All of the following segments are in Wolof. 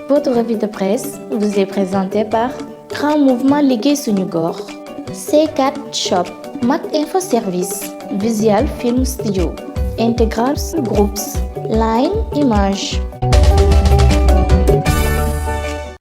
Votre revue de presse vous est présentée par Grand Mouvement Liggéey Suñu Gox, C4 Shop, Mak Info Service, Visual Film Studio, Integral Groups, Line Image.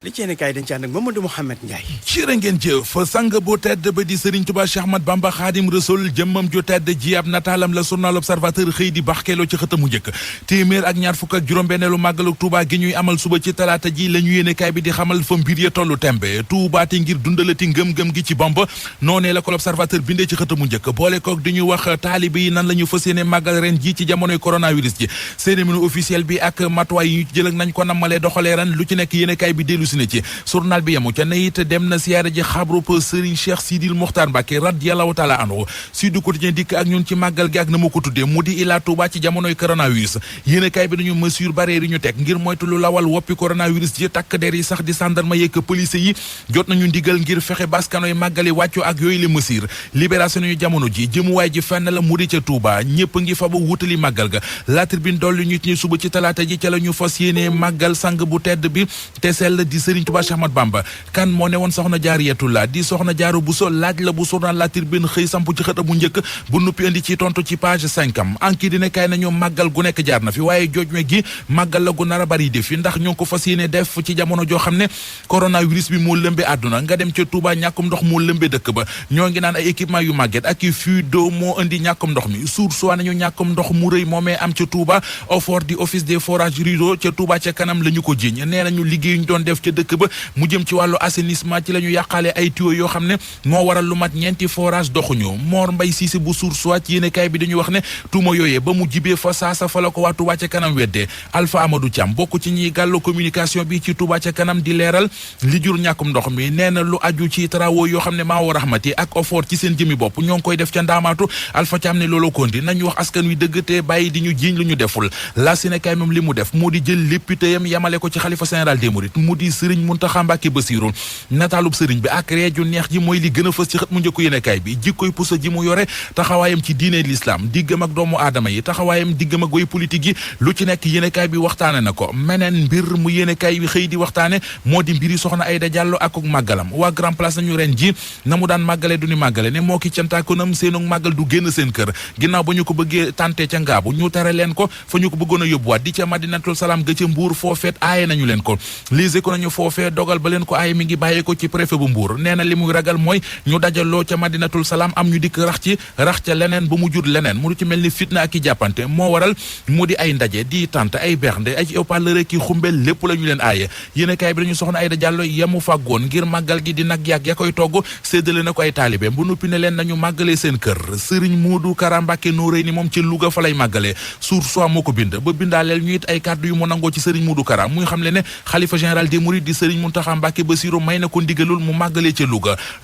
li ci yéene kaay dañ ci ànd ak Mamadou Mouhamed Ndiaye. jërë ngeen jëf sang bu tedd ba di Serigne Touba Cheikh Ahmad Bamba Khadim Rasoul jëmmam ju tedd ji ab nataalam la journal Observateur xëy di baxkeeloo ci xëtamu njëkk téeméer ak ñaar fukk ak juróom-benneelu màggalu Touba gi ñuy amal suba ci talaata ji la ñu yéene kaay bi di xamal fa mbir ya tollu tembe Touba te ngir dundalati ngëm-ngëm gi ci Bamba noonee la ko Observateur bindee ci xëtamu njëkk boole kook di ñu wax taalibe yi nan la ñu fas yéene màggal ren ji ci jamonoy coronavirus ji cérémonie officielle bi ak matuwaay yi ñu jël ak nañ ko nammalee doxalee ren lu ci nekk yéene kaay bi dellu si na ci journal bi yamu ca ne it dem na siyaare ji xabru Serigne Cheikh Sidil Mokhtar Mbacké radiyallahu taala anhu Sud Quotidien dikk ak ñun ci màggal gi ak na ma ko tuddee mu di Ila Touba ci jamonoy coronavirus yéene kaay bi dañu mesure barrière yi ñu teg ngir moytu lu lawal woppi coronavirus ji takk der yi sax di gendarme yeeg police yi jot nañu ndigal ngir fexe baskanoy màggali wàccu ak yooyu le mesure libération nañu jamono ji jëmuwaay ji fenn la mu di ca Touba ñëpp ngi fa ba wutali màggal ga La Tribune dolli ñu ci suba ci talaata ji ca la ñu fas yéene màggal sang bu tedd bi te sell di Serigne Touba Cheikh Ahmad Bamba kan moo ne woon soxna Jaariyatullah di soxna Jaaru Buso laaj la bu journal La Tribune xëy samp ci xët bu njëkk bu nuppi indi ci tontu ci page 5 am anki dina kay nañu màggal gu nekk jaar na fi waaye joojme gi màggal la gu nar a bari def fi ndax ñoo ngi ko fas yéene def ci jamono joo xam ne coronavirus bi moo lëmbe àdduna nga dem ca Touba ñàkkum ndox moo lëmbe dëkk ba ñoo ngi naan ay équipement yu màgget ak i fuite d'eau moo indi ñàkkum ndox mi soit nañu ñàkkum ndox mu rëy moomee am ca Touba OFOR di office des forages ruraux ca Touba ca kanam la ñu ko jiñ nee nañu liggéey ñu doon def ca dëkk ba mu jëm ci wàllu assainissement ci la ñu yàqaale ay tuyaux yoo xam ne moo waral lu mat ñeenti forage doxuñu Mor Mbay Siise bu Source A yéene kaay bi dañuy wax ne tuuma yooyee ba mu jibee fa saasa fa la ko waa Touba ca kanam weddee Alpha Amadou Thiam bokk ci ñiy gàllu communication bi ci Touba ca kanam di leeral li jur ñàkkum ndox mi nee na lu aju ci travaux yoo xam ne Maawu Rahmati ak OFOR ci seen jëmi bopp ñoo ngi koy def ca ndaamaatu Alpha Thiam ne loolu kondi nañu wax askan wi dëgg te bàyyi di ñu jiiñ lu ñu deful la Séné kaay moom li mu def moo di jël léppitayam yamale ko ci xalifa général des mourides mu di Serigne Mountakha Mbacké Bassirou nataalub sëriñ bi ak reeju neex ji mooy li gën a fës ci xët mu njëkku yéenekaay bi jikkoy pusa ji mu yore taxawaayam ci diine l'islam diggam ak doomu aadama yi taxawaayam diggam ak way politique yi lu ci nekk yéenekaay bi waxtaane na ko meneen mbir mu yéenekaay bi xëy di waxtaane moo di mbiri soxna Aïda Diallo ak màggalam waa Grand Place nañu ren ji na mu daan màggale du ni màggale ne moo ki cantaakonam seenu màggal du génn seen kër ginnaaw ba ñu ko bëggee tànte ca ngaabu ñu tere leen ko fa ñu ko bëggoon a yóbbuwaat di ca Madinatul Salaam ga ca Mbuur foofeet aaye nañu leen ko lise ko nañu foofee dogal ba leen ko aaye mi ngi bàyyee ko ci préfet bu Mbuur nee na li muy ragal mooy ñu dajaloo ca Madinatul Salaam am ñu dikk rax ca leneen ba mu jur leneen mu ci mel ni fitna ak i jàppante moo waral mu di ay ndaje di tànt ay bernde ay haut-parleur ki xumbel lépp la ñu leen aaye yéenekaay bi dañu soxna Aïda Diallo yamu fàggoon ngir màggal gi di nag yàgg ya koy togg séddale na ko ay taalibe bu nuppi ne leen nañu màggalee seen kër Serigne Modou Kara Mbacké Noreyni ni moom ci Louga fa lay màggalee Source A moo ko bind ba bindaaleel ñu it ay kàddu yu mu nangoo ci Serigne Modou Kara muy xam le ne xalifa général des mourides di Serigne Mountakha Mbacké Bassirou may na ko ndigalul mu màggalee ca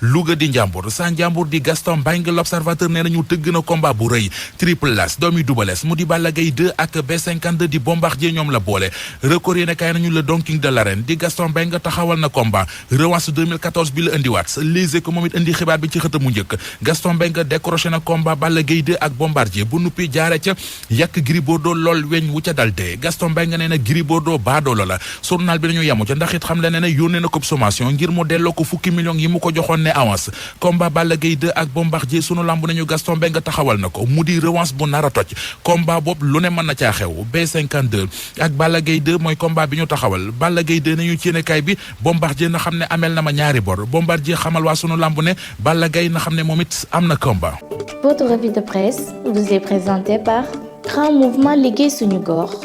Louga di njàmbur sa njàmbur di Gaston Mbengue L'Observateur nee nañu tëgg na combat bu rëy Triple S doomi Double Less mu di Balla Gaye 2 ak B52 di Bombardier ñoom la boole record yéene kaay nañu le Don King de l'arène di Gaston Mbengue taxawal na combat revanche 2014 bi la indiwaat Les Échos moom it indi xibaar bi ci xëta mu njëkk Gaston Mbengue décroché na combat Balla Gaye 2 ak Bombardier bu nuppi jaare ca yàq Gris Bordeaux lool weñ wu ca dal dee Gaston Mbengue nee na Gris Bordeaux baadoolo la journal bi dañu yamu ca ndax it xam le ne yónnee na ko sommation ngir mu delloo ko fukki millions yi mu ko joxoon ne avance combat Balla Gaye 2 ak Bombardier sunu lamb nañu Gaston Mbengue taxawal na ko mu di revanche bu nar a toj combat boobu lu ne mën na caa xew B52 ak Balla Gaye 2 mooy combat bi ñu taxawal Balla Gaye 2 nañu ci yéenekaay bi Bombardier na xam ne amel na ma ñaari bor Bombardier xamal waa sunu lamb ne Balla Gaye na xam ne moom it am na combat. Votre revue de presse vous est présentée par Grand Mouvement Liggéey Suñu Gox,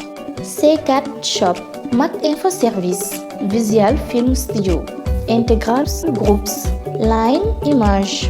C4 Shop, Mak Info Service, Visual Film Studio, Integral Groups, Line Image.